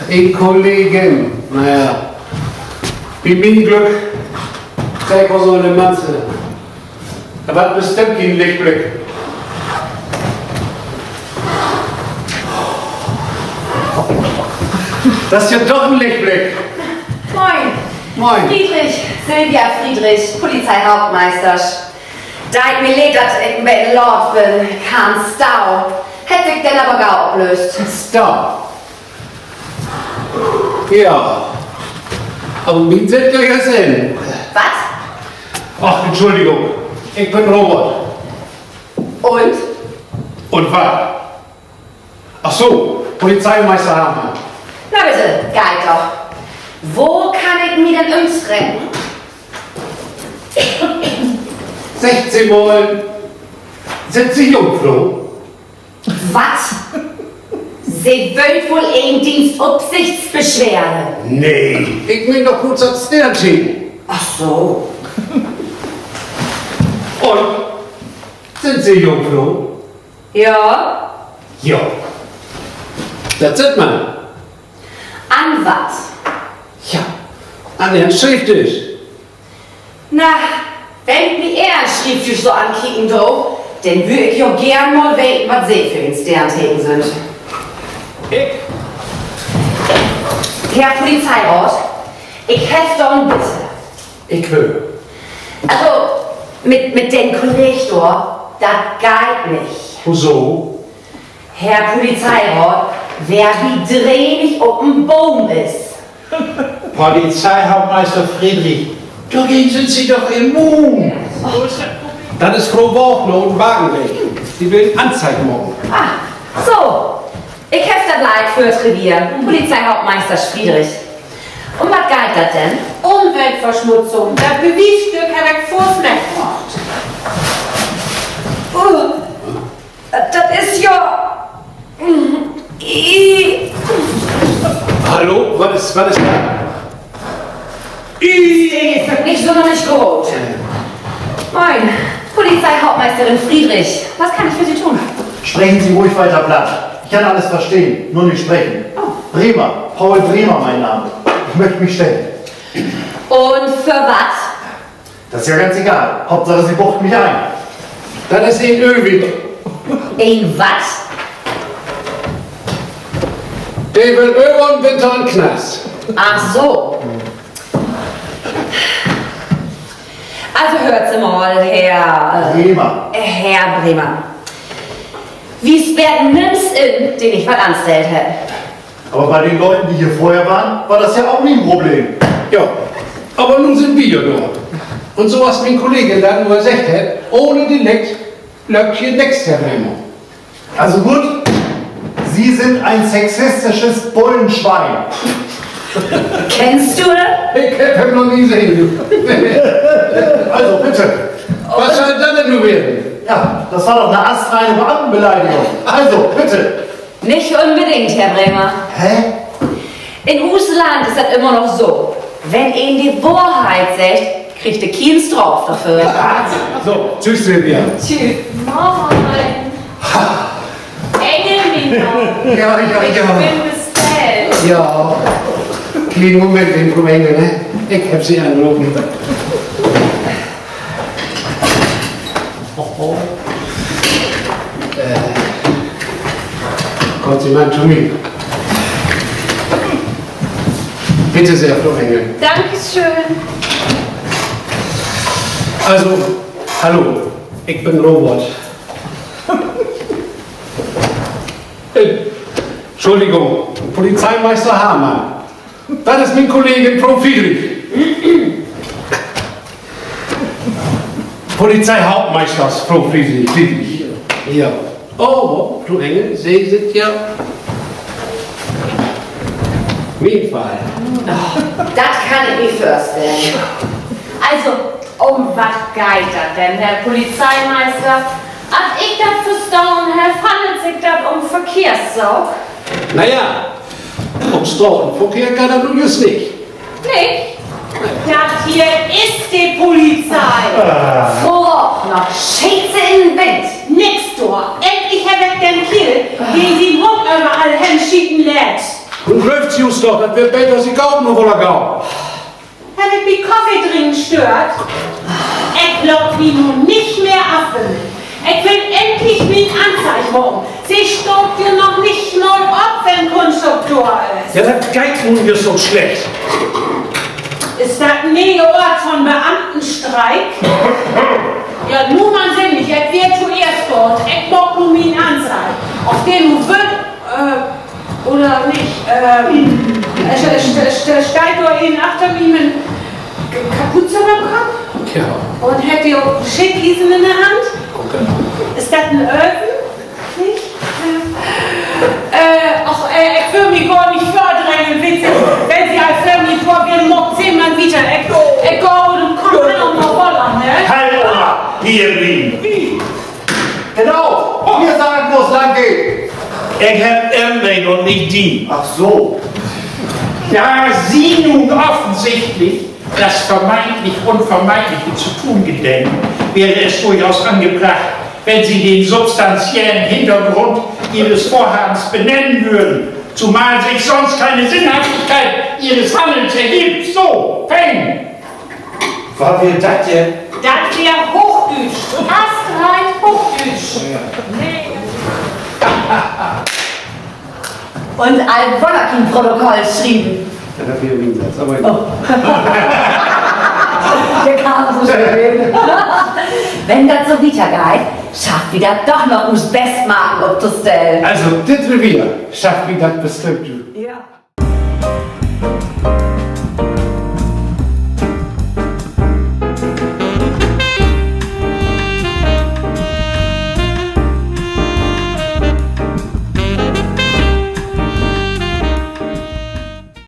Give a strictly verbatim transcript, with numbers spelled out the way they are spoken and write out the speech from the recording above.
En Kollegin. Na ja. Bi mien Glück, de ik so in de Manze. Dat warrt bestimmt kien Lichtblick. Dat is ja doch en Lichtblick. Moin. Moin. Friedrich, Sylvia Friedrich, Polizeihauptmeistersch. Deit mi leed, dat ik en beten laat bün. Harr en Stau. Hett sik denn aver gau oplööst. Stau? Ja. Aver mi sett ja jetzt in. Wat? Ach, Entschuldigung. Ik bün Robert. Un? Un wat? Ach so, Polizeimeister Hamann. Na bitte, geiht doch. Wo kann ik mi denn ümstrecken? Seggt Se mal, sünd Se Jungfro? Wat? Se wüllt woll en Dienstopsichtsbeschwerde? Nee, ik meen doch blots dat Sternteken. Ach so. Un, sünd Se Jungfro? Ja. Ja. Dat süht man. An wat? Ja, an Ehren Schrievdisch. Na, wenn ik mi Ehren Schrievdisch so ankieken do, denn wüll ik jo geern mal weten, wat Se för en Sternteken sünd. Ik? Herr Polizeiraat, ik heff dor en Bitte. Ik wüll. Also, mit, mit den Kolleeg dor, dat geiht nich. Woso? Herr Polizeiraat, wer bi dree nich op en Boom is. Polizeihauptmeister Friedrich, dorgegen sünd Se doch immun. Dat is Fro Wagner ut Bargenweg. De will en Anzeig maken. Ah, so. Ik heff dat Leit för't Revier. Polizeihauptmeister Friedrich. Üm wat geiht dat denn? Umweltverschmutzung. Dat Bewiesstück heff ik vör't Middag maakt. Uh. Dat is ja, mm, i- Hallo, wat is, wat is dat? I- Is nich sonderlich groot. Moin, Polizeihauptmeisterin Friedrich. Was kann ich für Sie tun? Sprechen Sie ruhig weiter Platt. Ich kann alles verstehen, nur nicht sprechen. Oh. Bremer, Paul Bremer mein Name. Ich möchte mich stellen. Un för wat? Dat is ja ganz egal. Hauptsache, Sie buchten mich ein. Dat is en Ölwig. En wat? De will över'n Winter in'n Knast. Ach so. Also höört Se mal, Herr, äh, Bremer. Herr Bremer. Wi sperrt nüms in, de nich wat anstellt hett. Aber bei den Leuten, die hier vorher waren, war das ja auch nie ein Problem. Ja, aber nu sünd wi ja dor. Un so as mien Kollegin dat nu al seggt hett, ohne Delikt löppt hier nix, Herr Bremer. Also gut, Sie sind ein sexistisches Bullenschwein. Kennst du? Ik heff em noch nie sehn. Also, bitte. Wat schall dat denn nu weren? Ja, das war doch eine astreine Beamtenbeleidigung. Also, bitte. Nich unbedingt, Herr Bremer. Hä? In us Land is dat ümmer noch so: Wenn een de Wohrheit seggt, kriggt he kien Straaf dorför. So, tschüss, Silvia. Tschüss. Moin. Engel, mien Naam. Ja, ja, ja. Ik bün bestellt. Ja. Kleen Moment, Fro Engel, ne? Ik heff Se anropen. Äh, kaamt Se man to mi. Bitte sehr, Fro Engel. Dankeschön. Also, hallo, ik bün Robert. Äh, Entschuldigung, Polizeimeister Hamann. Dat is mien Kollegin, Fro Friedrich. Polizeihauptmeisters, Fro Friedrich, Friedrich. Ja. Oh, Fro Engel, Se sünd ja mien Fall. Oh, dat kann ik mi vörstellen. Also, üm wat geiht dat denn, Herr Polizeimeister? As ik dat verstahn heff, hannelt sik dat üm Verkehrssaak. Na ja, üm Stratenverkehr geiht dat nu jüst nich. Nich? Dat hier is de Polizei. Fro Wagner, schiet Se in den Wind. Nix dor. Endlich heff ik den Keerl, de sien Hund överall henschieten lett. Nu glöövt Se us doch, dat weer beter, Se gaht nu woller gau. Heff ik bi Kaffeedrinken stöört? Ik laat mi nu nich mehr afwimmeln. Ik will endlich mien Anzeig maken. Se staht jo noch nich mal op, wenn Kunststoff dor is. Ja, dat geiht nu jüst so slecht. Is dat en ne'e Oort von Beamtenstreik? Ja, nu man sinnig, ik weer toeerst dor. Ik maak nu mien Anzeig. Of de nu wüllt, äh, oder nich. Ähm, dor steiht dor een achter mi mit K-, Kapuze üm'n Kopp. Ja. Un hett de ok Schickiesen in de Hand. Is dat en Öven? Nich? Äh, och, äh, ik will mi gor nich vördrängeln, weet Se, wenn Se al vör mi dor weren, maakt Se man wieter. Ik, ik gah un kumm noch mal woller, ne? Halt, Oma, hier blieven. Genau, hier sagen, wo es lang geht. Ik heff em meen un nich di. Ach so. Da Sie nun offensichtlich das vermeintlich Unvermeidliche zu tun gedenken, wäre es durchaus angebracht, wenn Sie den substanziellen Hintergrund Ihres Vorhabens benennen würden, zumal sich sonst keine Sinnhaftigkeit Ihres Handelns ergibt. So, Fang! Wat weer dat denn? Dat weer Hoochdüütsch. Astrein Hoochdüütsch. Un al woller kien Protokoll schrieven. Dat weer mien Satz, aver de kann so schöön reden. Wenn dat so wieter geiht, schafft wi dat doch noch, us Bestmarken optostellen. Also, dit Revier schafft wi dat bestimmt.